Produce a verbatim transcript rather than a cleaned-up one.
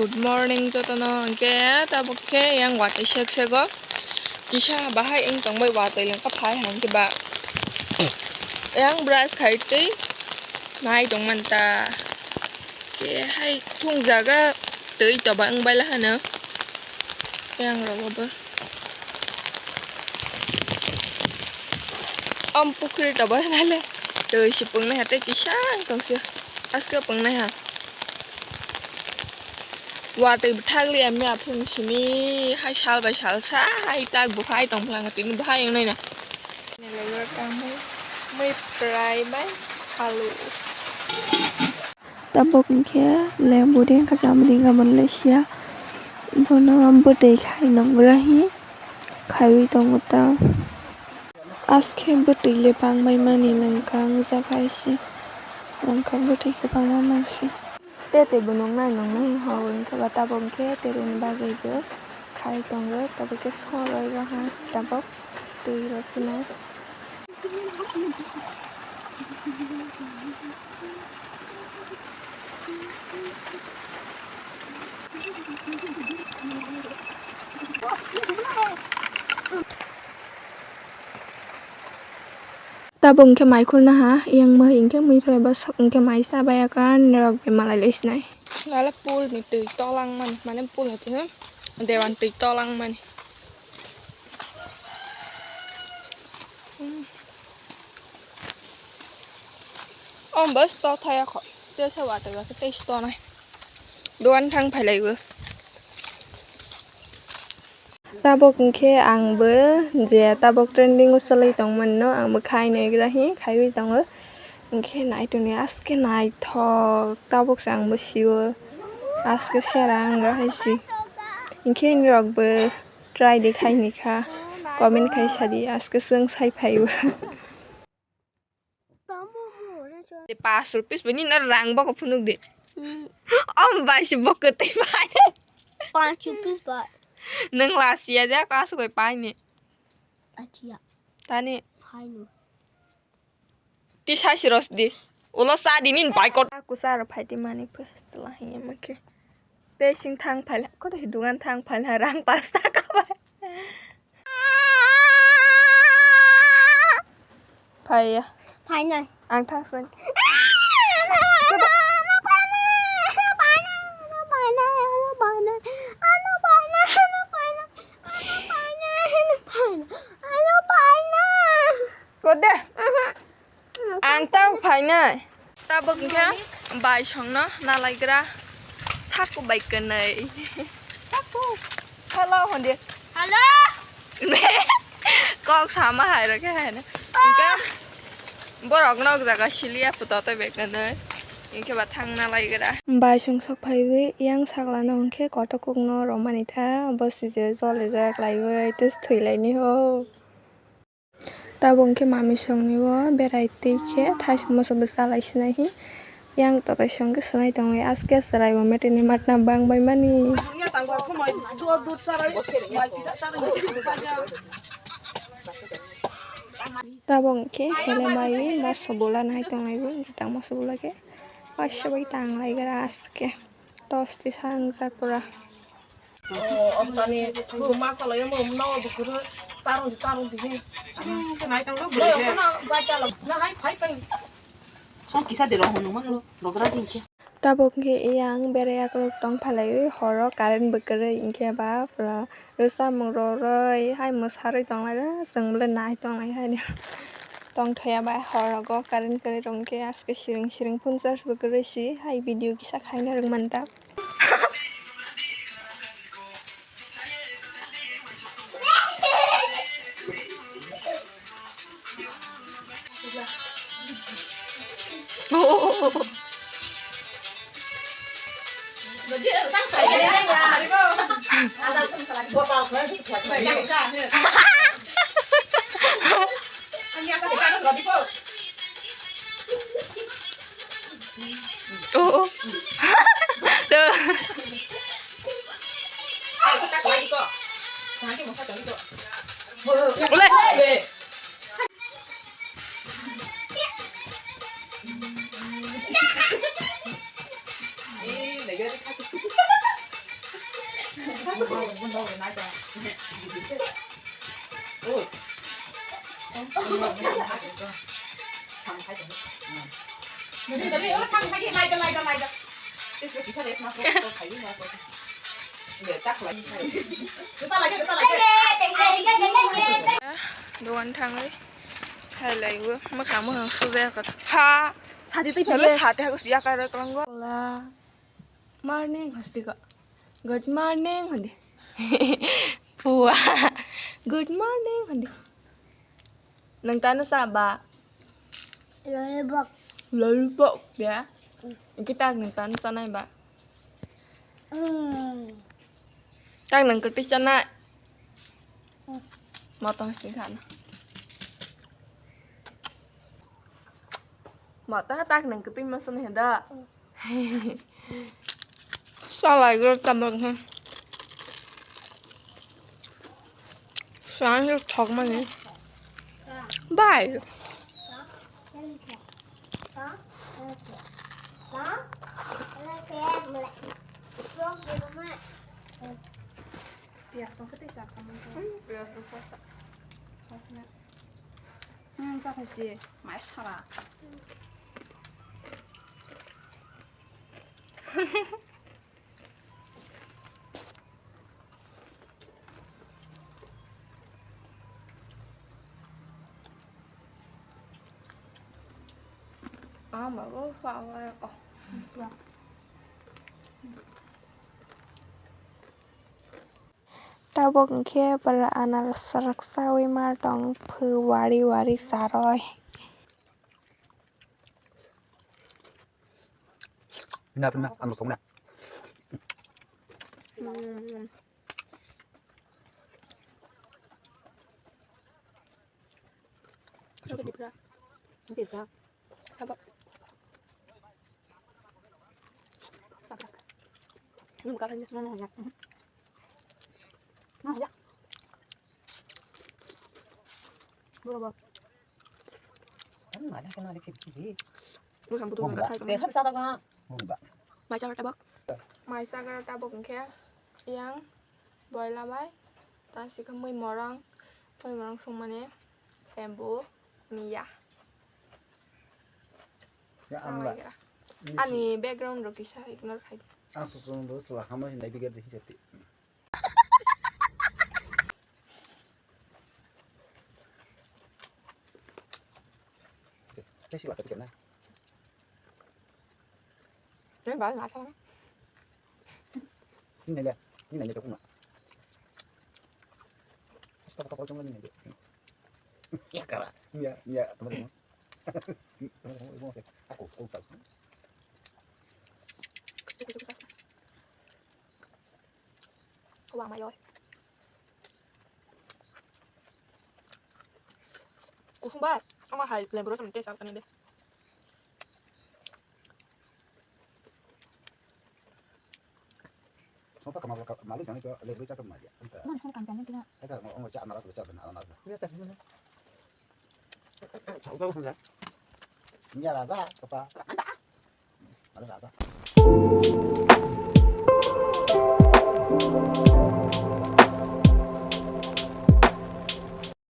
Good morning jotono, hwnkhe tabuk khe yang watwi sek sego kisa bahai wng tongbai, watwi lengkha phai hai hwnkhe ba yang brush khai twi nai tongmani ta. Khe hai thung jaga twi toba wng baila hano yang rogo bo. Om pukhri toba nale twi si pungnai ha tei kisa wng tong si aske pungnai ha. Watwi bwthak liya mia phung simi hai sal bai sal sa hai tak bwkhai tong phlang tini bwkhai wngnai na. Ni logo tang mui mui prai bai khalu. Tabuk hwnkhe lembu ring kha chamri ring kha manle sia bono bwtwi khai nang bwrwi khaiwi tongo ta. Aske bwtwi le bangbai mani nangkang jaga isi nangkang bwtwi kwbangma mangsi. Tete bo nungnai nungnai ho hwnkhe ba tabuk hwnkhe tereni bagwi bo khai tongo tabuk khe soroi roha tabuk twi rok phano. Tabuk hwnkhe mai khulna ha, yang mui hwnkhe mui rwbai bwswk hwnkhe mai cha bai ya kan rok bai malai lai sinai. Nala pool ni twi tolang mani, mane pool ni twi dewan twi tolang mani. Hmm. Om bus to thaya kho, tesa watwi ba tei sto nai. Dogan thang phai lai bo. Tabuk hwnkhe ang bo je tabuk trending o chwlwi tongmani no ang bo khai naigra hi khaiwi tongo. Hwnkhe nai tongni aske naithok tabuk se ang bo sio aske sera wngya hai si. Hwnkhe nirok bo try de khai ni kha comment khai sadi aske chwng sai phai o. Te pas rupees bini na rang boko phunuk de. Hmm. Om bai si boko te bai. Panch rupees bai. Nang la sia ja ka su koi pai ni. Achia. Tani. Pai no. Ti sai si ros di. Ulo sa di nin bai kot. Aku sa ro phai di mani phe sala hi ma khe. Te sing thang phai la. Ko de dugan thang phai la rang pas taka bai. Phaiya. Phainai. Ang thangsan. Kode. Ang tang phainai. Tabuk hwnkhe bai songno nalaigra. Thaku bai kwnwi. Thaku. Hello hondi. Hello. Kok sama hai rokhe hai na. Hwnkhe borok nok jaga siliya puto tei bai kwnwi. Hwnkhe ba thang nalaigra. Bai song sok phaiwi yang saklano hwnkhe kotok kokno romani tha. Bo sije jolijak laiwi tei thwi laini ho. Tabuk hwnkhe mami songni o berai twi khe thaisa moso bwsa lai sinai hi yang tokai song khe swlai tongwi aske chwrai bo meteni matna bang bai mani. Tabuk hwnkhe hele maiwi moso bwla nai tong lai bo tang moso bwla khe paisa bai tang lai gra aske tosti sangjak pura. Tabuk hwnkhe yang berai akrok tong phalaiwi horo current bo kwrwi hwnkhe ba pura rwchapmung rorwi hai mwsarwi tonglaio chwng bwlai nai tonglai haino tongthokya bai horogo current kwrwi rwngkhe aske siring siring phunchas bo kwrwi si hai video kisa khaina rwngmani ta. Oh. Tuh. Boleh. Dogan thangwi khailaibo, mwkhang mwkhang sujaya kha. Ha, sati twi phele sati hago siya kare kolongo. Hola. Morning, hasti ko. Good morning, handi. Pua. Good morning, handi. Nang tano sa ba? Lollipop. Lollipop, ya? Kita nang tano sa nai ba? Hmm. Tak nang kerpis sa nai? Hmm. Motong sing sana. Mata tak nang kepin masuk nih dah. Salai gua tambah kan. Soalnya thok mana? Bye. Pias tong kete sa kamu. Hmm, pias tong sa. Hmm, cak mesti. Mai sara. Ang bago fa wa ko. Tabuk hwnkhe bwrwi anaros rwksaui ma tong phw wari wari charwi. Pina, pina, anaros tongna. Maisa gara tabuk hwnkhe yang boila bai, ta sikhe mui morang, mui morang songmani bamboo miya. Ya, ang la. Ani background rok kisa ignore khai di. Ang susung do chwla hama hinai bigar de hinjati. Tei si lasa tikna. Ini bai, masa. Ini le, ini le, ini le. Stop, stop, stop, ini le. Ya, kara. Ya, ya, teman-teman. Teman-teman, aku, aku tahu. Wah, mayo. Kusung bai. Ama hai, lemburu sama teh, sama tadi deh. Apa kamal kamal jangan itu lemburu cakap aja. Mana kan kancane kita? Kita mau ngomong cak malas cak benar malas. Iya, tadi mana? Iya, rasa apa? Ada rasa.